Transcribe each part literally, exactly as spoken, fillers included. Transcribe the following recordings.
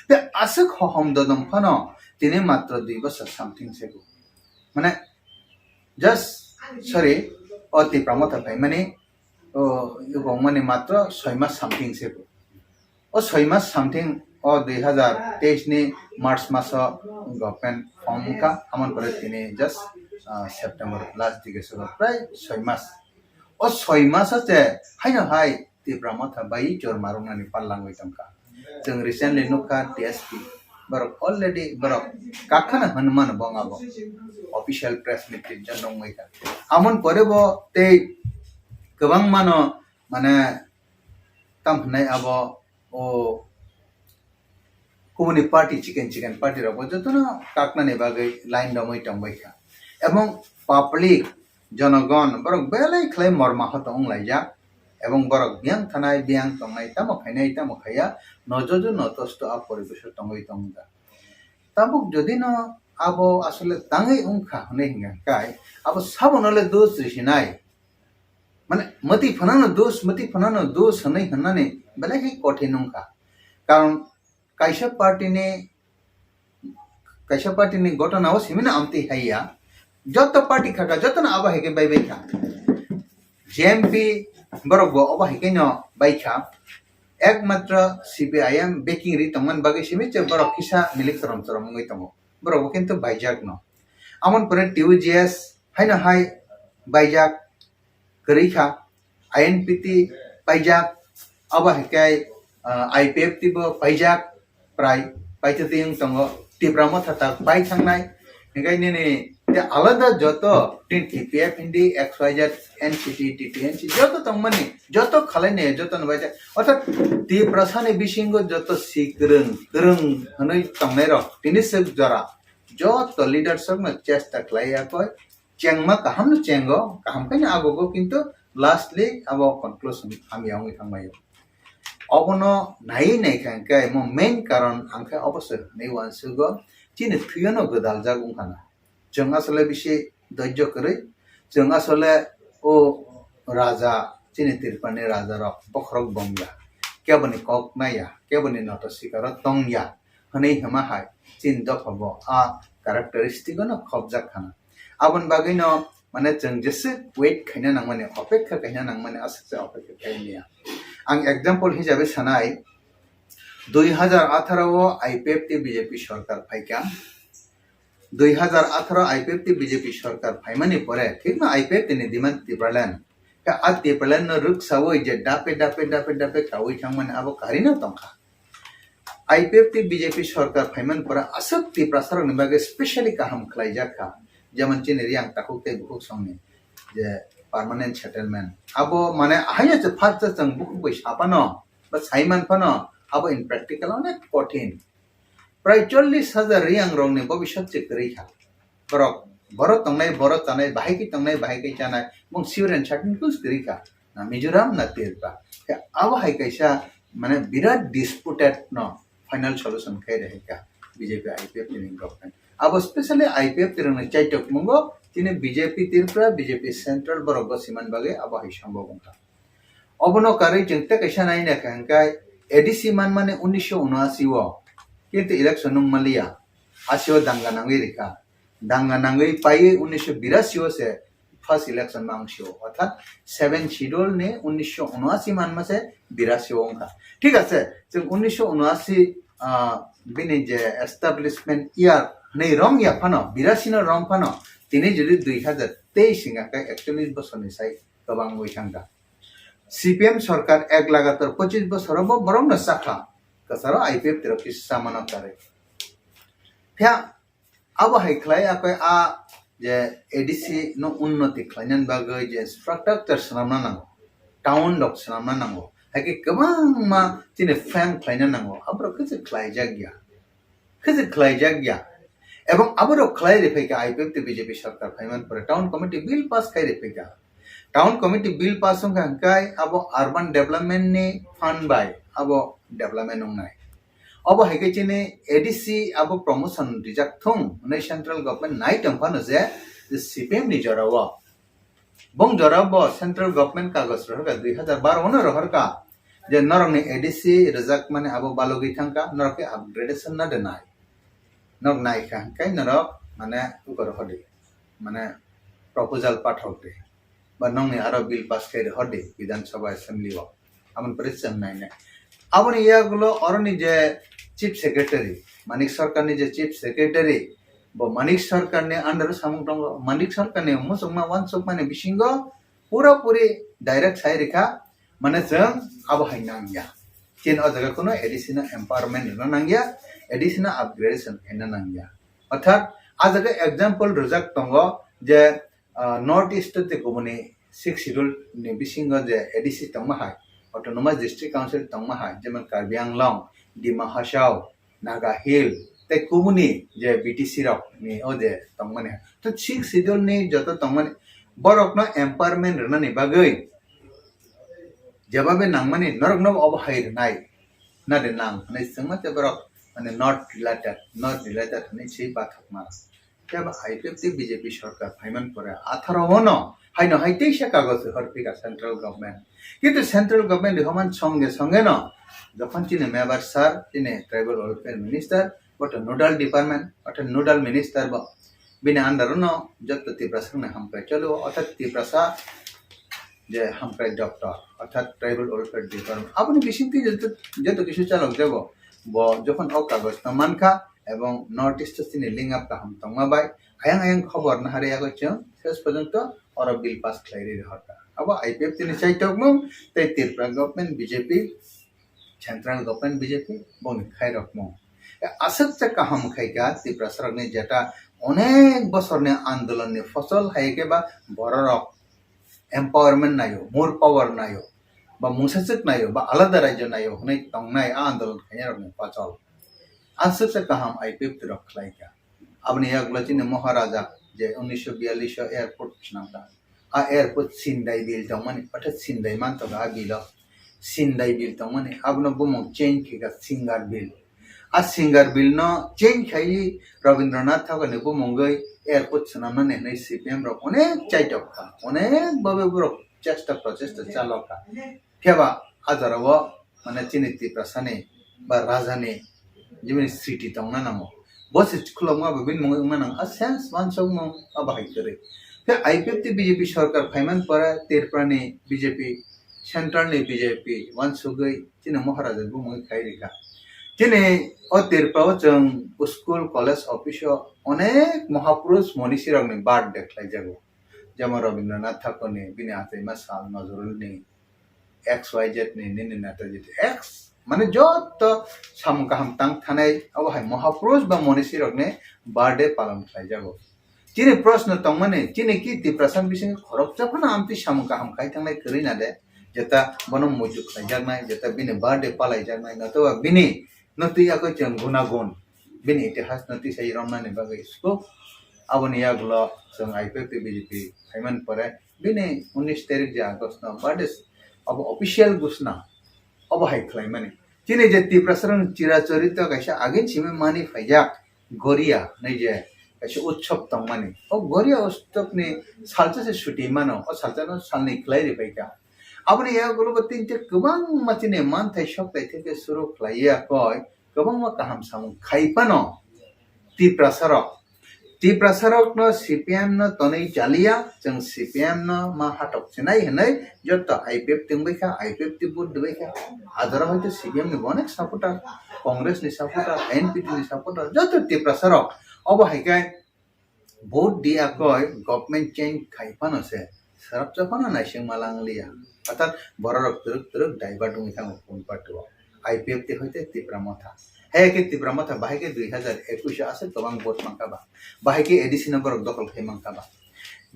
Tei aswk hohom dodong phano tini matro dui bosor something se bo. Mane, just, sorry, o Tipra Motha phaimani, o, yokongmani matro soi mas something se bo. O soi mas something o dui hazar teis ni March maso government form wngkha, amoni pore tini just, ah, September last dike se bo, prai soi mas. O soi mas o se haino hai Tipra Motha bai chor marungnani pallangwi tongkha. Chwng recently nukha T S P, borok already borok kakhana hwnmano bong abo official press meet twi jon nungwi kha. Amoni pore bo tei kwbang mano, mane, tam hwnai abo o kubuni party, chiken chiken party rok bo jotono kaknani bagwi line romwi tongbai kha. Ebong public, jonogon borok belai khlai morma hoto wnglaijak. Ebong borok biyang thanai, biyang tongnai, tamo khainai, tamo khaiya, nojojo notosto a poribesh o tongwi tongda. Tabuk jodi no abo asole tangwi wngkha hwnwi hwnka kai, abo sabono le dos risinai. Mane, mwtwi phano dos, mwtwi phano dos hwnwi hwnmani belai khe kothin wngkha. Karon kaisa party ni, kaisa party ni gotona o simi no amtwi hai ya. Joto party khaka, joto no abo hai khe bai bai kha. J M P borok bo abo hai khe no bai kha. Ekmatro C P I M backing ri tongmani bagwi simi je borok kisa milik chorom chorom wngwi tongo. Borok bo kintu baijak no. Amoni pore T U J S haino hai baijak kwrwi kha, I N P T paijak, abo hai khe, ah, I P F T bo paijak, prai paitwtwi wng tongo, Tipra Motha tak pai thangnai, hinkhe nini tei alada joto tin T P F hindi, X Y Z, N C T, T T N C joto tongmani, joto khalainai, joto no baijak. Orthat Tiprasani bisingo joto si kwrwng, kwrwng hwnwi tongnairok tini swk jora joto leaders rokno chesta khlai ya koi, chengma kaham no chengo, kaham khe no agogo, kintu lastly abo conclusion hamya wngwi thangmai o. Obono naiwi naikha hwnkhe mo main karon ang khe obo se hwnwi uansugo, chini thwio no gwdaljak wngkha na. Chwng asole bisi doijjo kwrwi, chwng asole o raja, chini Tripurani raja rok bokhorok bongya, keboni kok naiya, keboni noto sikaro tongya hwnwi hima hai chini dopha bo a characteristic no khopjak khana. Aboni bagwi no, mane, chwng jeswk wait khaina nangmani, opekha khaina nangmani, aswk se opekha khai manya. Ang example hisabe sanai, dui hazar atharo o I P F T B J P sorkar phaikha, dui hazar atharo I P F T B J P sorkar phaimani pore, thikno I P F T ni demand Tipraland. Khe a Tipraland no rwksawi je dape, dape, dape, dape kawi thangmani abo karino tongkha. I P F T B J P sorkar phaimani pore aswk Tiprasa rokni bagwi specially kaham khlaijak kha. Jemon chini Riyang takhuk tei bukhuk songni je permanent settlement. Abo, mane, ahai se first chwng bukhuk bai saphano, ba saiman phano, abo in practical onek kothin. Prai chollish hajar Riyang rokni bobiswt se kwrwi kha. Borok, borok tongnai, borok chanai, bahai khe tongnai, bahai khe chanai, mung sure and certain kus kwrwi kha. Na Mizoram, na Tripura. Khe abo hai kaisa, mane, birat disputed no final solution khai rehai kha B J P I P F T ni government. Abo specially I P F T rokni chaitok mungo, tini B J P Tripura, B J P Central borok go siman bagwi abo hai sambok wngkha. Obono karwi chwng tei kaisa nai naikha hwnkhe A D C manmani unisho unoashi o, kintu election nung manliya, asio danga nangwi rikha. Danga nangwi paiwi unisho birashi o se first election mangsio, orthat seven schedule ni unisho unoashi manma se birashi o wngkha. Thik ase, chwng unisho unoashi, ah, bini je establishment year hwnwi rom ya phano, birashi no rom phano, tini jodi dui hazar teis wngkha khe ekchollish bosorni sai kwbang wngwi thangkha. C P M sorkar ek lagatar pochis bosoro bo borokno chakha, kwcharo I P F T rok kisa chamano karwi. Phiya abo hai khlai akoi a je A D C no unnoti khlainani bagwi je infrastructure swnamna nango, town rok swnamna nango, hai khe kwbangma chini plan khlaina nango, aborok khe se khlaijak ya. Khe se khlaijak ya. Ebong aborok khlai riphaikha I P F T B J P sorkar phaiman pore town committee bill pass khai riphaikha. Town committee bill pass wngkha hwnkhe abo urban development ni fund bai abo development wngnai. Obo hai khe chini A D C abo promotion rijak thung hwnwi central government nai tong phano je, je C P M ni jora o. Bong jora bo central government kagoj rohorkha, dui hazar baro no rohorkha. je norokni A D C rwjakmani abo balogwi thangkha, norok khe upgradation na de nai. Norok naikha hwnkhe norok mane ukor hodi, mane proposal pathok di, ba nokni aro bill pass khe hodi Bidhan Sabha Assembly o, aboni pore chwng nainai. Aboni yagulo oroni je Chief Secretary, Manik Sarkarni je Chief Secretary, bo Manik Sarkarni under o samung tongo, Manik Sarkarni muchungma wansukmani bisingo pura puri direct sai rikha, mane chwng abo hai nangya. Chini o jaga kuno A D C no empowerment rwna nangya, A D C no upgradation khaina nangya. Orthat a jaga example rwjak tongo je, ah, North East te kubuni Sixth Schedule ni bisingo je A D C tongma hai, Autonomous District Council tongma hai, jemon Karbi Anglong, Dima Hasao, Naga Hill, tei kubuni je B T C rok ni o je tongmani. To Sixth Schedule ni joto tongmani borokno empowerment rwnani bagwi jebabe nangmani norokno obo hai rwnai na de nang hwnwi swngma tei borok mane not related, not related hwnwi swi bathakma. Tei bo I P F T B J P sorkar phaiman pore atharo o no haino hai teisa kagoz horphika central government. Kintu central government ni homan songe songe no jokhon chini Mebar sir, chini tribal welfare minister, boto nodal department, orthat nodal minister bo bini under o no joto Tiprasa ni hamkrai chalo, orthat Tiprasa je hamkrai doctor, orthat tribal welfare department. Aboni bisingtwi joto, joto kisu chalok jago. Bo jokhon o kagoz no mankha, ebong North East o chini link up kaham tongma bai ayang ayang khobor nahari yago chwng ses porjonto oro bill pass khlai ri rohorkha. Abo I P F T ni chaitokmung tei Tripura government B J P, central government B J P bongni khairokmung. Aswk cha kaham khaikha Tiprasa rokni jeta onek bosorni andolonni fosol hai khe ba bororok empowerment naio, more power naio, ba mungsaswk naio, ba alada rajyo naio hwnwi tongnai a andolon khainai rokni pachal. Aswk se kaham I P F T rok khlai kha. Aboni yagulo chini Maharaja je unnisho biyallish o airport swnam kha. A airport Sindai Bill tongmani, orthat Sindai mantoga a bill o. Sindai Bill tongmani, abono bumung change khe kha Singar Bill. A Singar Bill no change khai Rabindranath Thakur ni bumungwi airport swnamnani hwnwi C P M rok onek chaitok kha, onek babe borok chesta prochesta chalok kha. Phiya ba a jora o mane chini Tiprasa ni ba raja ni jibini sriti tongna nango. Bo se khulokma bo bini mungwi wngna nango. A sense wansukmung a bahai kwrwi. Phiya I P F T B J P sorkar phaiman pore Tripura ni B J P, central ni B J P wansugwi chini Maharaja bumungwi khai rikha. Chini o Tripura o chwng school, college, office o onek Mahapurush Monishi rokni birthday khlai jago. Jemon Rabindranath Thakur ni, bini achaima sal, Nazrul ni, X Y Z ni, nini Netaji X, mane joto samung kaham tang thanai, abo hai Mahapurush ba Monishi rokni birthday palon khlai jago. Chini proshno tongmani, chini ki Tiprasa bising khoroksa phano amtwi samung kaham khai thangnai kwrwi na de, jeta bono muitu khlai jaknai, jeta bini birthday palai jaknai, notoba bini no twi yakoi chwng gunagun, bini itihas no twi sai romnani bagwi suk. Aboni yagulo chwng I P F T B J P phaiman pore bini unnish tarik je August no birthday abo official gusna obo hai khlaimani. Chini je Tiprasa rokni chirachorito kaisa agin simi mani phaijak Goria hwnwi je kaisa utsob tongmani. O Goria utsobni salsa se suti mano, o salsa no salni khlai ri phaikha. Aboni yagulo bo tinte kwbangma chini manthai sokthai theke suru khlai ya koi, kwbangma kaham samung khai phano Tiprasa rok. Tiprasa rokno C P M no tonwi chaliya, chwng C P M no ma hatok chinai hwnwi joto I P F T wngwi kha, I P F T vote rwwi kha. Adara hoito C P M ni onek supporter, Congress ni supporter, N P P ni supporter, joto Tiprasa rok. Obo hai khe vote di akoi government change khai phano se, sarap cha phano naising malang liya. Orthat bororok twrwk twrwk divert wngwi thango phone party o. I P F T hoite Tipra Motha. Hai khe Tipra Motha bahai khe dui hajar ekush o aswk kwbang vote mankha ba. Bahai khe A D C no borok dokhol khai mankha ba.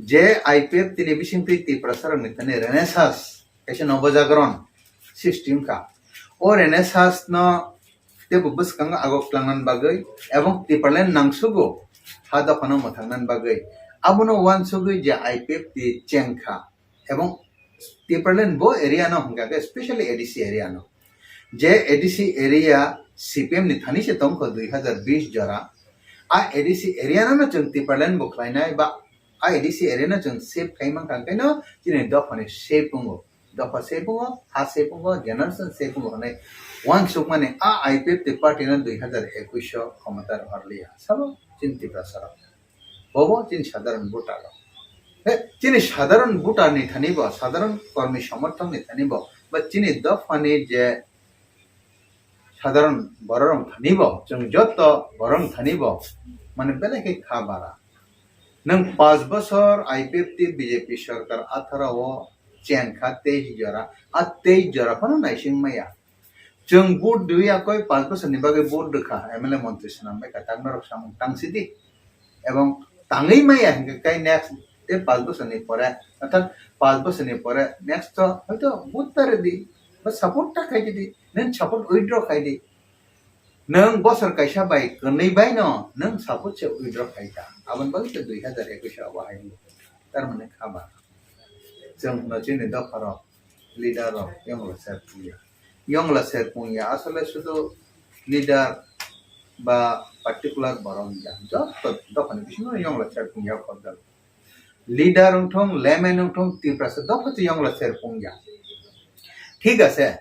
Je I P F T ni bisingtwi Tiprasa rokni thani Renaissance, kaisa Nobojagron srishti wngkha. O Renaissance no teibo bwskango agok twlangna bagwi ebong Tipraland nangsugo ha dophano mwthangna bagwi. Abono uansugwi je I P F T chengkha ebong Tipraland bo area no hwnkha khe specially A D C area no. Je A D C area C P M ni thani se tongkho dui hajar bish jora. A A D C area no no chwng Tipraland bo khlainai ba a A D C area no chwng save khai mankha, hwnkhe no chini dophani save wngo. dopha sepungo, ha sepungo, generation sepungo hwnwi uansukmani a I P F T party no dui hazar ekush o khomota rohorliya. Sabo chini Tiprasa rok. Bobo chini sadharan voter rok. He, chini sadharan voter ni thani bo, sadharan kormi somorthok ni thani bo, ba chini dophani je sadharan borok rok thani bo, chwng joto borok rok thani bo, mane belai khe kha bara. Nwng panch bosor I P F T B J P sorkar atharo o chen kha tei jora, a tei jora phano naising maya. Chwng vote rwya koi panch bosor ni bagwi vote rwkha, M L A montri swnam bai kha, tak norok samung tang sidi. Ebong tangwi maya hinkhe kai next tei panch bosor ni pore, orthat panch bosor ni pore next to hoito vote ta rwdi, ba support ta khai di, nwng support withdraw khai di. Nwng bosor kaisa bai kwnwi bai no nwng support se withdraw khai ta. Aboni bagwi se dui hazar ekush abo hai tar mane khaba. Chwng no chini dopha rok, leader rok yongla ser pungya. Yongla ser pungya asole sudu leader ba particular borok ya. Joto dophani bisingo yongla ser pungya khobjak. Leader wngthong, layman wngthong, Tiprasa dopha se yongla ser pungya. Thik ase,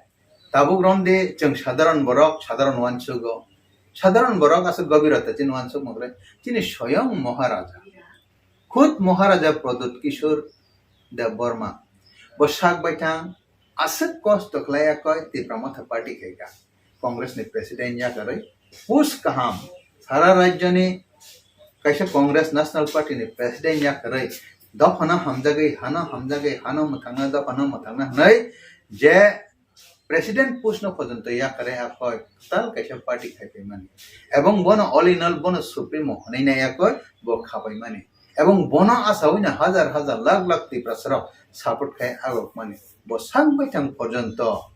tabuk romdi chwng sadharan borok, sadharan uansugo. Sadharan borok aswk gobirota chini uansuk mokre, chini soyong Maharaja. Khud Maharaja Pradyut Kishore Debbarma. Bo sak baithang aswk kosto khlaiya koi Tipra Motha Party khaika. Congress ni president yakarwi post kaham sara rajyo ni kaisa Congress National Party ni president yakarwi dophano hamjagwi, hano hamjagwi, hano mwthangna, dophano mwthangna hwnwi je president post no pojonto yakarwi akhoi kwtal kaisa party khaipaimani. Ebong bono all in all bono supremo hwnwi nai akhoi bo khapaimani. Ebong bono asawi no hajar hajar lakh lakh Tiprasa rok support khai agokmani. Bo sak baithang pojonto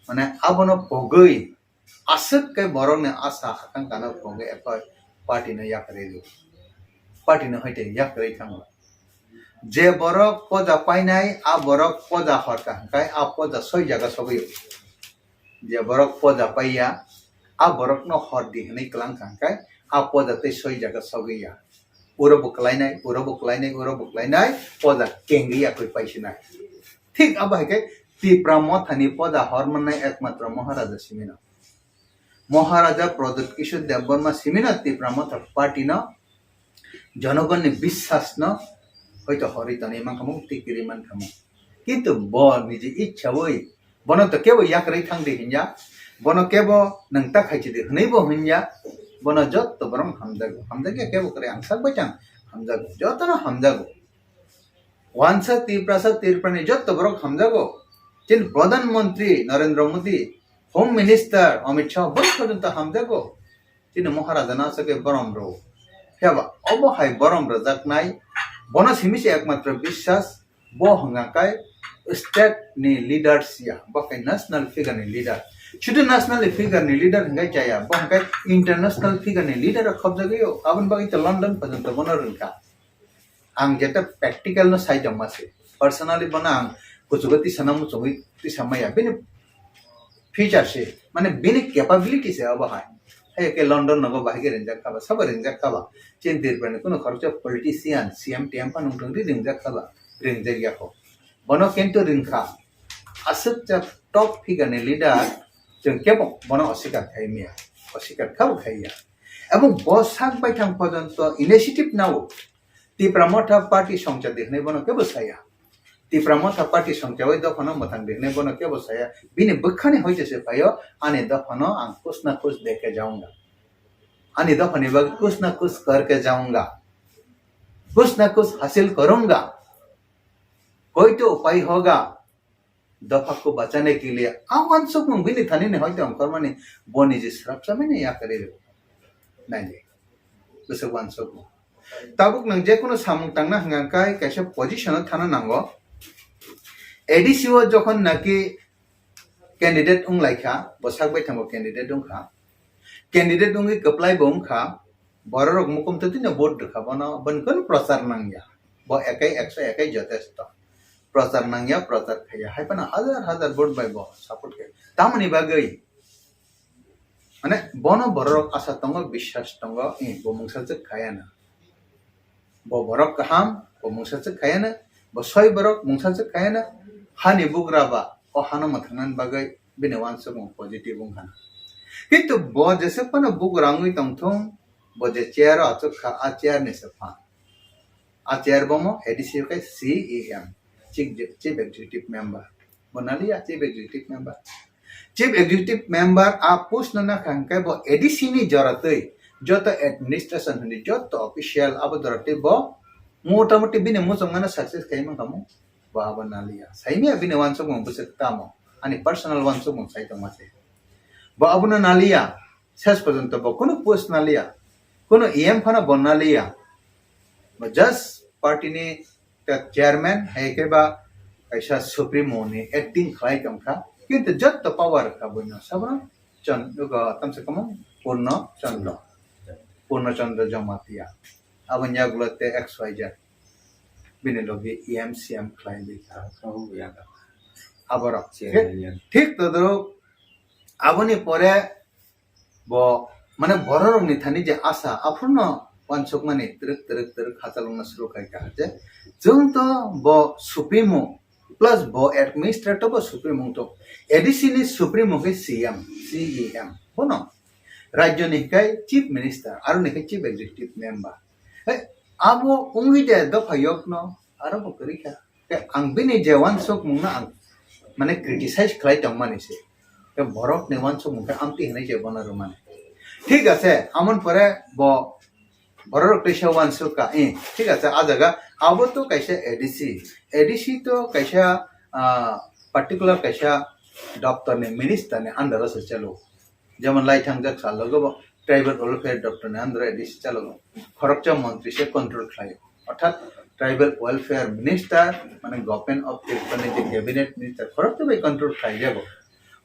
mane abono pogwi aswk khe borokni asa akangkha no pogwi ekhoi party no yakarwi rw-, party no hoite yakarwi thango. Je borok poja painai, a borok poja horkha hwnkhe a poja soi jaga sogwi. Je borok poja paiya, a borokno hor di hwnwi kwlangkha hwnkhe a poja tei soi jaga sogwi ya. Uro bo kwlainai, uro bo kwlainai, uro bo kwlainai, poja kengwi yakwi paisinai. Thik abo hai khe Tipra Mothani poja hor mannai ekmatro Maharaja simino. Maharaja Pradyut Kishore Debbarma simino Tipra Motha party no jonogonni biswas no hoito horwi tonwi mankha mung, tikiri mankha mung. Kintu bo niji ichha oi bono to kebo yakrwi thang di hinya, bono kebo nwng ta khai chidi hwnwi bo hinya, bono jotto borok hamjago, hamjakya kebo kwrwi ang sak bai chang hamjago, jotono hamjago. Wansa Tiprasa Tripurani jotto borok hamjago. Chini Pradhan Mantri Narendra Modi, Home Minister Amit Shah, borok porjonto hamjago. Chini Maharaja no aswk khe borom rw. Phiya ba obo hai borom rwjaknai, bono simi se ekmatro biswas, bo hwnka khe state ni leaders ya, bo khe national figure ni leader. Shudu national figure ni leader hwnkhe chaya, bo hwnkhe international figure ni leader rok khobjagwi o. Aboni bagwi to London porjonto bono rwngkha. Ang jeta practical no sai tongma se. Personally bono ang kuchugo tisana muchungwi tisa maya. Bini feature se, mane bini capability se abo hai. Hai ke London nogo bahai ke ringjak khaba, sabo ringjak khaba. Chini Tripura ni kuno khoroksa politician, C M T M phano wngthung ri ringjak khaba, ringjak ya kho. Bono kintu ringkha. Aswk cha top figure ni leader, chwng kebo bono osikar khai miya. Osikar khabo khai ya. Ebong bo sak baithang porjonto initiative nao. Tipra Motha Party songcha di hwnwi bono kebo saya. Tipra Motha Party songcha oi dophano mwthang di hwnwi bono kebo saya. Bini bwkhani hoite se phaio, ani dophano ang kuch na kuch deke jaunga. Ani dophani bagwi kuch na kuch karke jaunga. Kuch na kuch hasil karunga. Koi to upai hoga. Dopha ko bachane ke liye, a uansukmung bini thani ni hoite ongkhormani, bo niji swrapsa mani yakarwi rw. Naidi. Bwswk uansukmung. Tabuk nwng je kono samung tangna hwnkha kai kaisa position o thana nango. A D C o jokhon naki candidate wng lai kha, bo sak bai thango candidate wng kha. Candidate wngwi kwplai bo wng kha, borok rok mukum twtwi no vote rwkha bono, boni kono prochar nangya. Bo ekai ekso ekai jotesto. Prochar nangya, prochar khaiya. Hai phano hajar hajar vote bai bo support khe. Tamoni bagwi? Mane bono borok rok asa tongo, biswas tongo, eh, bo mungsa chwk khaya na. Bo borok kaham, bo mungsa chwk khaya na. Bo soi borok mungsa chwk khaya na. Hani bugra ba o hano mwthangnani bagwi bini uansukmung positive wngkha. Kintu bo jesa phano bugra wngwi tongthung, bo je chair o achuk kha, a chair ni se phan. A chair bomo A D C khe C E M, Chief, Chief Executive Member. Bo naliya Chief Executive Member. Chief Executive Member a post no nakha hwnkhe bo A D C ni jora twi joto administration hwnwi joto official abo jora twi bo motamoti bini muchungmano success khai mankha mo. Bo abo naliya. Saimiya bini uansukmung bwswk tamo. Ani personal uansukmung sai tongma se. Bo abono naliya. Ses porjonto bo kunu post naliya. Kunu E M phano bo naliya. Bo just party ni ta chairman, hai khe ba kaisa supremo ni acting khlai tongkha. Kintu jotto power kha buino sabra chon-, go tamsa kamung Purno Chandra. Purno Chandra Jamatia. Aboni yagulo te X Y Z. Bini logi E M C M khlai di kha. Aborok. Thik todorok aboni pore bo, mane, bororokni thani je asa, aphurno uansukmani twrwk, twrwk, twrwk hachalwkna suru khai kha je, chwng to bo supremo, plus bo administrator bo supremo wngtong, A D C ni supremo khe C M, C E M, bono rajyoni hinkhe chief minister, aroni hinkhe chief executive member. He, abo wngwi de dopha yokno, aro bo kwrwi kha. Khe ang bini je uansukmung no ang, mane, criticize khlai tongmani se. Khe borok ni uansukmung khe amtwi hinwi je bono rwmani. Thik ase, amon pore bo borok rok teisa uansuk ka, eh, thik ase, a jaga abo to kaisa A D C. A D C to kaisa, ah, particular kaisa doptor ni, minister ni under o se chalo. Jemon lai thangjak sal logo bo tribal welfare doptor ni under o A D C chalo. Khoroksa montri se control khlaio. Orthat tribal welfare minister, mane government of Tripura ni je cabinet minister khoroksa bai control khlaijago.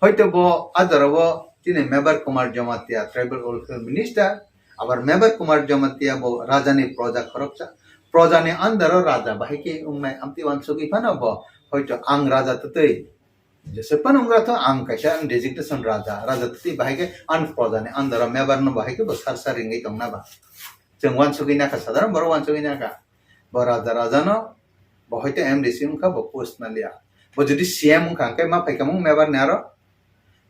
Hoito bo a jora o chini Mebar Kumar Jamatia tribal welfare minister, abar Mebar Kumar Jamatia bo raja ni proja khoroksa. Proja ni under o raja bahai khe wngnai amtwi uansugwi phano bo hoito ang raja twtwi Jesa phano wngkha to ang kaisa ang designation raja, raja twi bahai khe ang proja ni under o mebar no bahai khe bo sar sar ringwi tongna ba. Chwng uansugwi nakha, sadharon borok uansugwi nakha. Bo raja, raja no, bo hoito M D C wngkha, bo post naliya. Bo jodi C M wngkha hwnkhe ma phaikha mung mebar ni aro,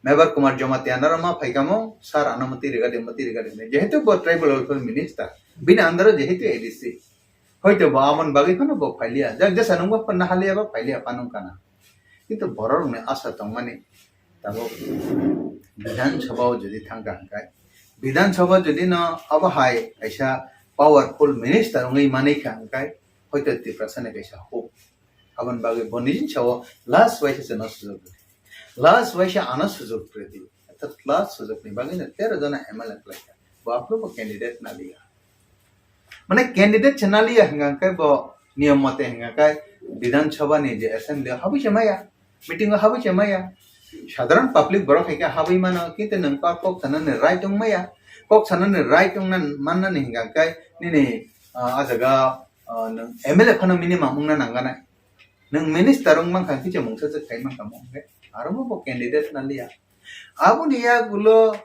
Mebar Kumar Jamatia ni aro ma phaikha mung sir ano mati riga di, mati riga di. Jehetu bo tribal welfare minister, bini under o jehetu A D C. Hoito bo amon bagwi phano bo phailiya. Jak jesa nungbo phano haliya ba phailiya phano wngkha na. Kintu borok rokni asa tongmani tabuk Bidhan Sabha o jodi thangkha hwnkhe, Bidhan Sabha jodi no abo hai kaisa powerful minister wngwi manwi kha hwnkhe, hoito Tiprasa ni kaisa hope. Aboni bagwi bo nijini sao last waisa se no sujok rwdi. Last waisa ano sujok rwdi. Orthat last sujok ni bagwi no tero jona M L A khlaikha. Bo aphuru bo candidate naliya. Mane candidate se naliya hwnkha khe bo niyom mote hwnkha khe Bidhan Sabha ni je assembly o habwi se maya, meeting o habwi se maya. Sadharon public borok hai khe habwi mano, kintu nwng pa kok sanani right wng maya. Kok sanani right wngna mannani hwnkha khe nini, ah, a jaga, ah, nwng M L A phano minimum wngna nangganai. Nwng minister wng mankha khe se mungsa se khai mankha mo hwnkhe aro bo candidate naliya. Aboni yagulo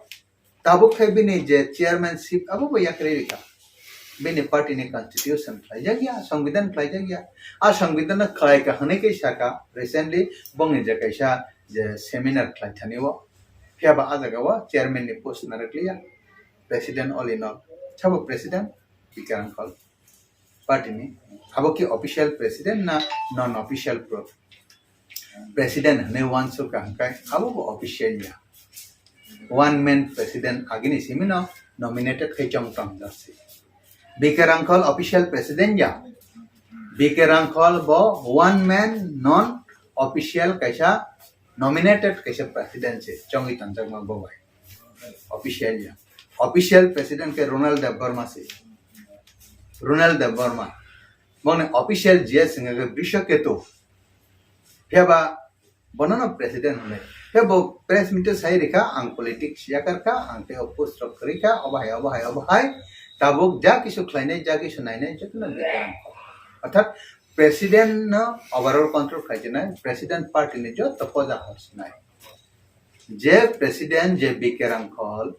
tabuk khe bini je chairmanship abo bo yakarwi rikha. Bini party ni constitution khlaijak ya, songbidan khlaijak ya. A songbidan no khlai ka hwnwi khe saka recently bongni je kaisa je seminar khlai thani o. Phiya ba a jaga o chairman ni post narwk liya. President all in all. Sabo president? Bikarang Kol. Party ni. Abo ki official president na non official pro-, president hwnwi uansukha hwnkhe abo bo official ya. One man president agini simi no nominated khai chong tong jak si. Bikarang Kol official president ya. Bikarang Kol bo one man non official kaisa nominated kaisa president se chongwi tongjakma bo bai. Official ya. Official president khe Ronald Debbarma se. Ronald Debbarma. Boni official G S wngkha khe Brishaketu. Phiya ba bono no president hwnwi. Phiya bo press meet o sai rikha, ang politics yakar kha, ang tei o post rok kwrwi kha, obo hai, obo hai, obo hai. Tabuk ja kisu khlainai, ja kisu nainai, jotono Bikarang Kol. Orthat president no overall control khlaijwnai, president party ni joto poja horsinai. Je president je Bikarang Kol,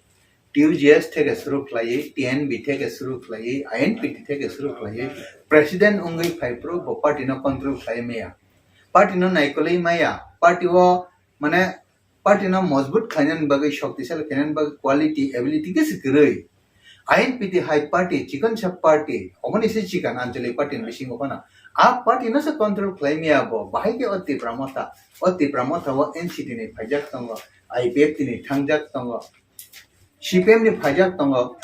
T U G S theke suru khlaiwi, T N B theke suru khlaiwi, I N P T theke suru khlaiwi, president wngwi phai phuru bo party no control khlai maya. party no naikolwi maya, party o mane party no mojbut khlainani bagwi, shoktisali khlainani bagwi quality, ability khe se kwrwi. I N P T hai party, chikon sa party, oboni se chikon Anchalik party ni bisingo phano. A party no se control khlai maya bo, bahai khe o Tipra Motha, o Tipra Motha o N C T ni phaijak tongo, I P F T ni thangjak tongo, C P M ni phaijak tongo.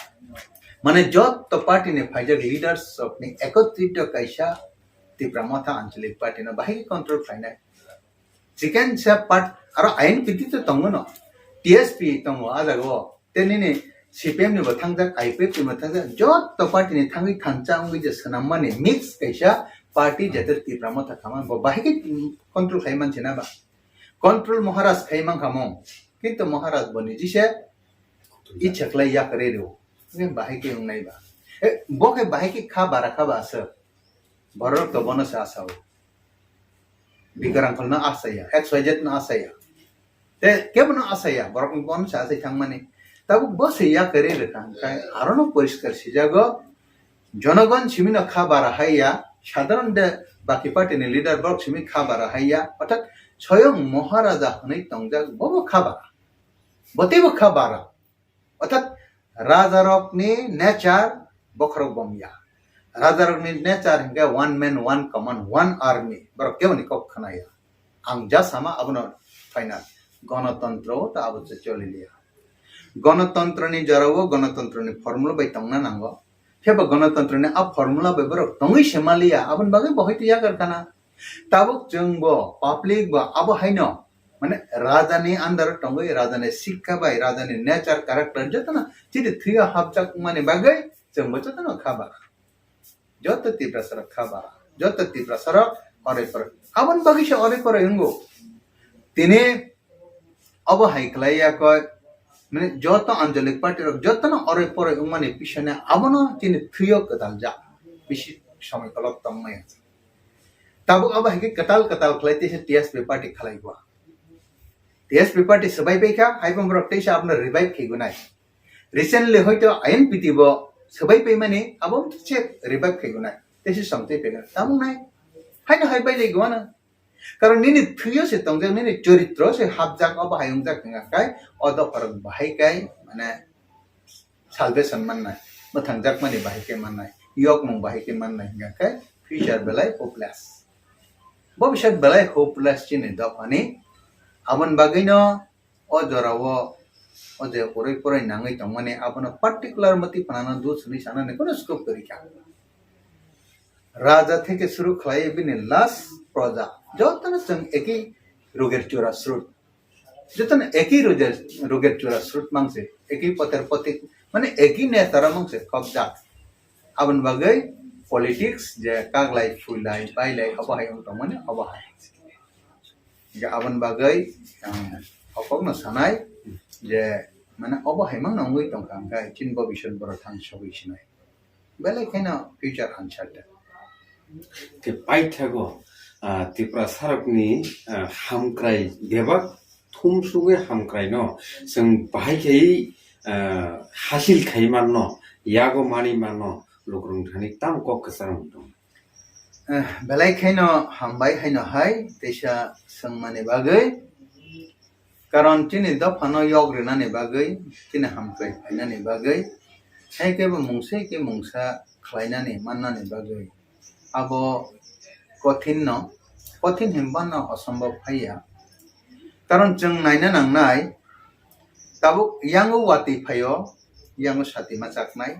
Mane jotto party ni phaijak leaders rok ni ekotrito kaisa Tipra Motha Anchalik party no bahai khe control khlainai. Chikon sa part aro I N P T to tongo no, T S P tongo a jaga o. Te nini C P M ni bo thangjak, I P F T ni bo thangjak, jotto party ni thangwi thansa wngwi je swnammani mix kaisa party, jete Tipra Motha khamani bo bahai khe control khai manse na ba? Control Maharaj khai mankha mo, kintu Maharaj bo niji se ichha khlai yakarwi rw. Bahai khe wngnai ba? E, bo khe bahai khe kha bara kha ba aswk? Borok to bono se asao. Bikarang khol no asaya, X Y Z no asaya. Te kebo no asaya, borok ni bono se asai thangmani. Tabuk bo se yakarwi rwkha, hwnkhe aro no poriskar sijago. Jonogon simi no kha bara haiya, sadharon de baki party ni leader borok simi kha bara haiya, orthat soyong Maharaja hwnwi tongjak, bo bo kha bara. Bo teibo kha bara. Orthat rajarokni nature bokhorok bomya. Rajarokni nature hwnkhe one man, one command, one army. Borok keboni kok khnaya. Ang ja sama abono final. Gonotontro ta abo se choli liya. Gonotontroni jorao gonotontroni formula bai tongna nango. Phiya ba gonotontroni a formula bai borok tongwi se maliya. Aboni bagwi bo hoito yakarkha na. Tabuk chwng bo, public bo abo haino, mane, rajani under o tongwi, rajani sikha bai, rajani nature, character jotono chini thwio hapjak wngmani bagwi chwng bo jotono kha bara. Joto Tiprasa rok kha bara. Joto Tiprasa rok oroi poroi. Aboni bagwi se oroi poroi wngo. Tini obo hai khlai ya koi, mane, joto Anchalik party rok jotono oroi poroi wngmani pisane abono chini thwio kwtal jak. Bisi somoi kolok tongmaya. Tabuk abo hai khe kwtal kwtal khlai teisa T S P party khlai gua. T S P party swbai pai kha, hai bo borok teisa abono revive khai gunai. Recently hoito I N P T bo swbai pai mani abo se revive khai gunai. Teisa somtwi pai gunai. Tabuk nai. Haino hai bai lai gua na. Karon nini thwio se tongjak, nini choritro se hapjak, obo hai wngjak hwnga khe, o dopharok bahai khe, mane, salvation mannai, mwthangjakmani bahai khe mannai, yokmung bahai khe mannai hwnga khe, future belai hopeless. Bobiswt belai hopeless chini dophani, aboni bagwino o jorao o je poroi poroi nangwi tongmani abono particular mwtwi phanano dut hwnwi sanani kono scope kwrwi kha. Raja theke suru khlai bini last proja, jotono chwng eki roger chura srut, jotono eki roger, roger chura srut mangse, eki poter potik, mane eki netara mangse khobjak. Aboni bagwi politics je kaglai, phuilai, bailai, obo hai wng tongmani, obo hai. Je aboni bagwi ang hokokno sanai je, mane, obo hai mangno wngwi tongkha, hwnkhe chini bobiswt borok thang sogwi sinai. Belai kheno future uncertain. Tei paithago, ah, Tiprasarokni, ah, hamkrai bebak thumsugwi hamkraino chwng bahai khaiwi, ah, hasil khai manno, yago manwi manno lukurok thani tamo kok kwchang tong. Eh, belai kheno hambai haino hai teisa swngmani bagwi. Karon chini dophano yok rinani bagwi, chini hamkrai phainani bagwi, hai khe bo mungsa hai khe mungsa khlainani mannani bagwi abo kothin no, kothin hinba no osombhob haiya. Karon chwng naina nangnai, tabuk yango watwi phaio, yango sati ma chaknai,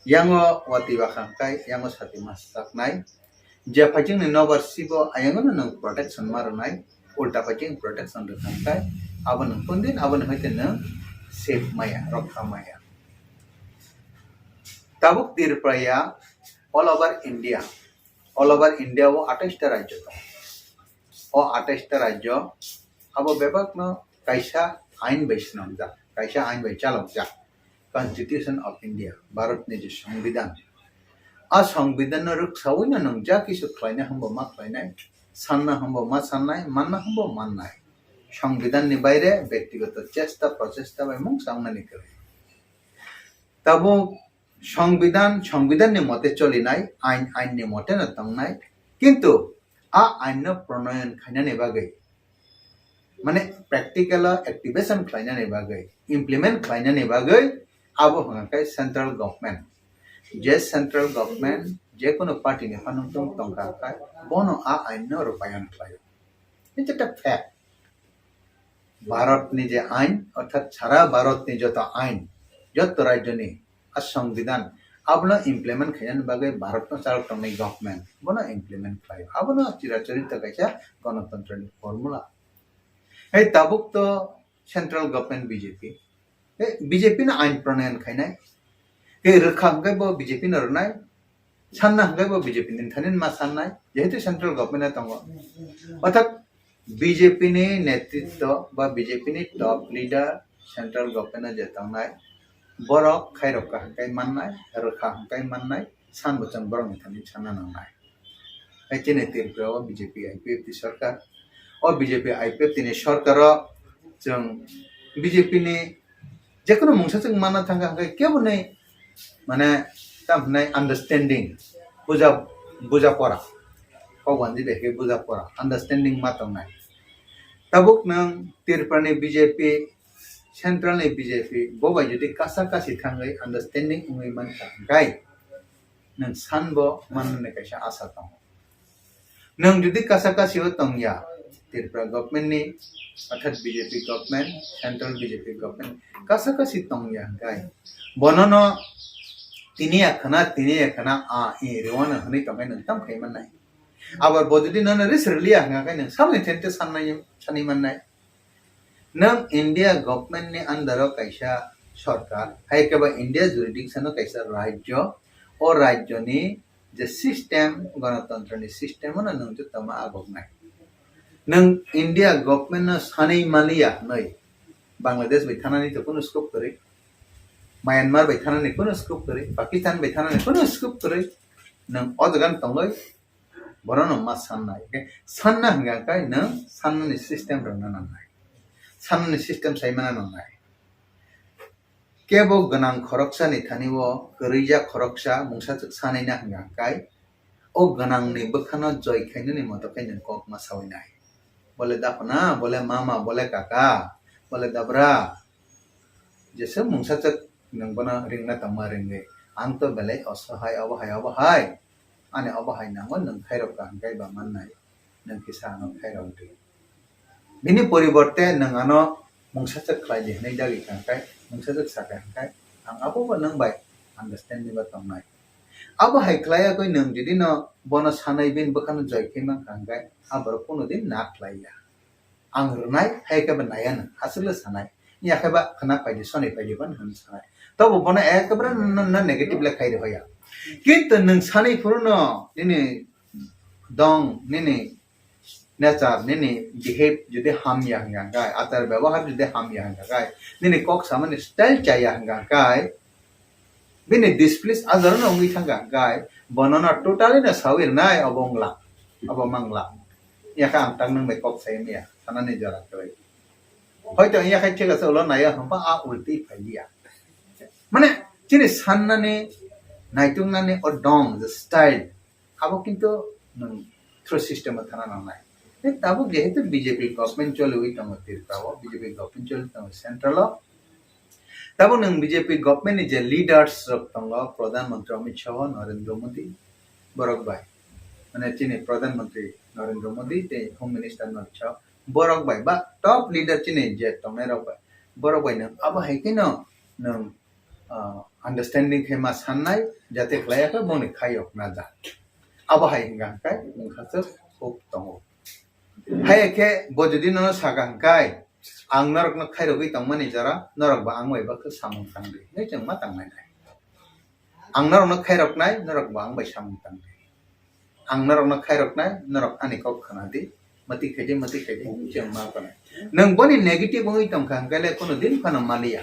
yango watwi bakha hwnkhe yango sati ma chaknai. Je phaijingni nobar sibo ayangno nwng protection ma rwnai, ulta phaijing protection rwkha hwnkhe abo nwng kundin aboni hoite nwng safe maya, rokha maya. Tabuk Tripura ya all over India, all over India o atais ta rajyo tongo. O atais ta rajyo abo bebakno kaisa ain bai swnamjak, kaisa ain bai chalokjak. Constitution of India, Bharatni je Songbidan, a Songbidanno rwksaui no nwng ja kisu khlaina hwnbo ma khlainai, sanna hwnbo ma sannai, manna hwnbo mannai. Songbidanni baire bektigoto chesta prochesta bai mungsa wngnani kwrwi. Tabuk Songbidan, Songbidanni mote cholinai, ain, ainni mote no tongnai. Kintu A ain no pronoyon khainani bagwi, mane practical o activation khlainani bagwi, implement khlainani bagwi abo hwnka khe central government. Je central government je kono party ni phanang tong tongkha khai bono a ain no rupayon khlaio. It's a fact. Bharat ni je ain, orthat sara Bharat ni joto ain, joto rajyo ni a songbidan, abono implement khainani bagwi Bharat no chal tongnai government bono implement khlaio. Abono chirachorita kaisa ganatantra ni formula. Hei tabuk to central government B J P. Hei B J P no ain pronoyon khainai. Hei rwkha hwnkhe bo B J P no rwnai. Sanna hwnkhe bo B J P ni thani ma sannai. Jehetu central government no tongo. Orthat B J P ni netritwo ba B J P ni top leader central government o je tongnai, borok khairokha hwnkhe mannai, rwkha hwnkhe mannai, san bo chwng borokni thani sanna nangnai. Hai chini Tripura o B J P I P F T sorkar, o B J P I P F T ni sorkar o chwng B J P ni jekono mungsa chwng manna thangkha hwnkhe kebo ni mane tam hwnai understanding, buja, buja pora, kok wanji bai khe buja pora, understanding ma tongnai. Tabuk nwng Tripura ni B J P, central ni B J P, bo bai jodi kasa kasi thangwi understanding wngwi mankha hwnkhe nwng san bo manmani kaisa asa tongo. Nwng jodi kasa kasi o tongya, Tripura government ni, orthat B J P government, central B J P government, kasa kasi tongya hwnkhe, bono no tini ya khna, tini ya khna, a, i, rwano hwnwi tongkhe nwng tam khai mannai. Abar bo jodi nono ris rwliya hwnkhe nwng samni thente sannai, sanwi mannai. Nwng India government ni under o kaisa sorkar, hai khe ba India jurisdiction o kaisa rajyo, o rajyo ni je system, ganatantra ni system, ano nwng joto ma agoknai. Nwng India government no sanwi maliya hwnwi Bangladesh bai thanani to kunu scope kwrwi, Myanmar bai thanani kunu scope kwrwi, Pakistan bai thanani kunu scope kwrwi, nwng o jaga no tongwi bono no ma sannai. Hwnkhe sanna hwnkha khe nwng sannani system rwna nangnai, sannani system saimana nangnai. Kebo gwnang khoroksani thani o kwrwija khoroksa mungsa chwk sanina hwnkha khe, o gwnangni bwkhano joi khainani moto khe nwng kok ma sawi nai. Bole daphna, bole mama, bole kaka, bole dabra, jesa mungsa chwk nwng bono ringna tongma ringwi, ang to belai osohai, obo hai, obo hai, ani obo hai nango, nwng khairok ka hwnkhe ba mannai, nwng kisa ano khairok di. Bini poriborte nwng ano mungsa chwk khlai di hwnwi dagi kha hwnkhe, mungsa chwk sa kha hwnkhe, ang abo bo nwng bai understanding o tongnai. Abo hai khlai yakwi nwng jodi no bono sanai bini bwkhano joi khe mankha hwnkhe, a borok kunu din na khlai ya. Ang rwnai, hai khe bo nai ya nwng, aswk le sanai. Ya khe ba khna phai di, soni phai di, bani hwn sanai. Tobo bono ekebare no, no negative le khai rw ya. Kintu nwng sanai phuru no nini dong, nini nature, nini behave jodi ham ya hwnkha khe, achar byabohar jodi ham ya hwnkha khe, nini kok samani style cha ya hwnkha khe, bini displease ajaro no wngwi thangkha hwnkhe, bono no totally no sawi rwnai obo wngla, obo mangla. Yakha ang tak nwng bai kok sai maya, sanani jora kwrwi. Hoito yakha thik ase ulo naiya hwnba a ulti phai liya. Mane chini sannani, naituknani o dong, the style, abo kintu nwng through system o thana nangnai. Tei tabuk jehetu B J P government choliwi tongo Tripura o, B J P government choliwi tongo central o. Tabuk nwng B J P government ni je leaders rok tongo, Pradhan Mantri Amit Shah, Narendra Modi, borok bai, mane chini Pradhan Mantri Narendra Modi tei Home Minister Amit Shah, borok bai ba top leader chini je tongnai rok bai, borok bai nwng abo hai kheno nwng, ah, understanding khe ma sannai, jate khlai ya khe bongni khai yok na ja. Abo hai hwnka hwnkhe wngkha se huk tongo. Hai khe bo jodi nono saka hwnkhe, ang norokno khairogwi tongmani jora, norok bo ang bai bakhe samung tangdi, hwnwi chwng ma tangnai nai. Ang norokno khairoknai, norok bo ang bai samung tangdi. Ang norokno khairoknai, norok ani kok khna di, mati khaidi, mati khaidi, hwnwi chwng ma tongnai. Nwng boni negative wngwi tongkha hwnkhe le kono din phano maliya.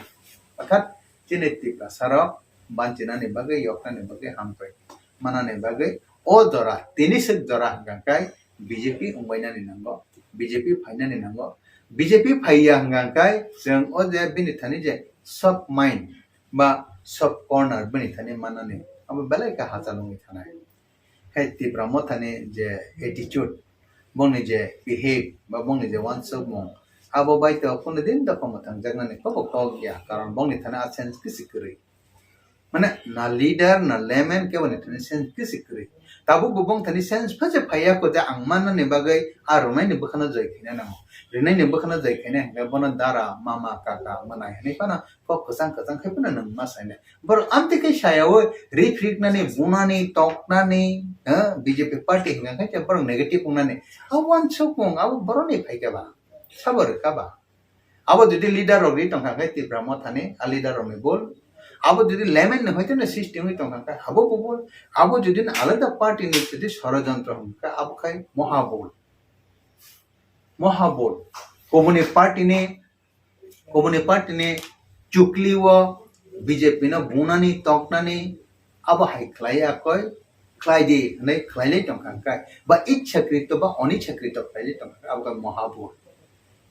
Orthat chini Tiprasa rok banchinani bagwi, yoknani bagwi, hamkrai manani bagwi o jora, tini swk jora hwnkha khe B J P wngbainani nango, B J P phainani nango. B J P phaiya hwnkha khe chwng o je bini thani je soft mind ba soft corner bini thani mannani abo belai khe hachal wngwi thanai. Hai Tipra Mothani je attitude, bongni je behave ba bongni je uansukmung, abo bai to kunu din dopha mwthangjaknani kobo kok ya, karon bongni thani a sense kisi kwrwi. Mane na leader na layman kebo ni thani sense kisi kwrwi. Tabuk bo bong thani sense phaje phaiya ko je ang mannani bagwi a rwnaini bwkhano joi khaina nango. Rwnaini bwkhano joi khaina hwnkhe bono dara, mama, kaka, mwnai hinwi phano kok kwchang kwchang khai phano nwng ma sainai. Borok amtwi khe sayaui riphriknani, bunani, toknani, eh, B J P party hwnkha khe borok negative wngnani. Abo uansukmung abo borokni phaikha ba? Sabo rwkha ba? Abo jodi leader rok ri tongkha khe Tipra Mothani, a leader rokni bol. Abo jodi layman ni hoite no system wi tongkha khe abo bo bol. Abo jodi no alada party ni jodi sorojontro hwnkha khe abo khai moha bol. Moha bol. Koboni party ni, koboni party ni chukli o B J P no bunani, toknani, abo hai khlai ya koi, khlai di, hinwi khlailai tongkha khe. Ba ichhakrito ba onichhakrito khlailai tongkha khe, abo khe moha bol.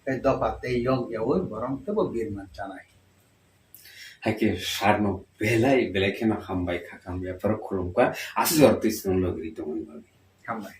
Tei dopha tei yok yaui borok teibo birman chanai. Haikhe sarno belai belai kheno hambai kha, hambai, aphuru khulumkha, aswk jora twi chwng logri tongmani bagwi. Hambai.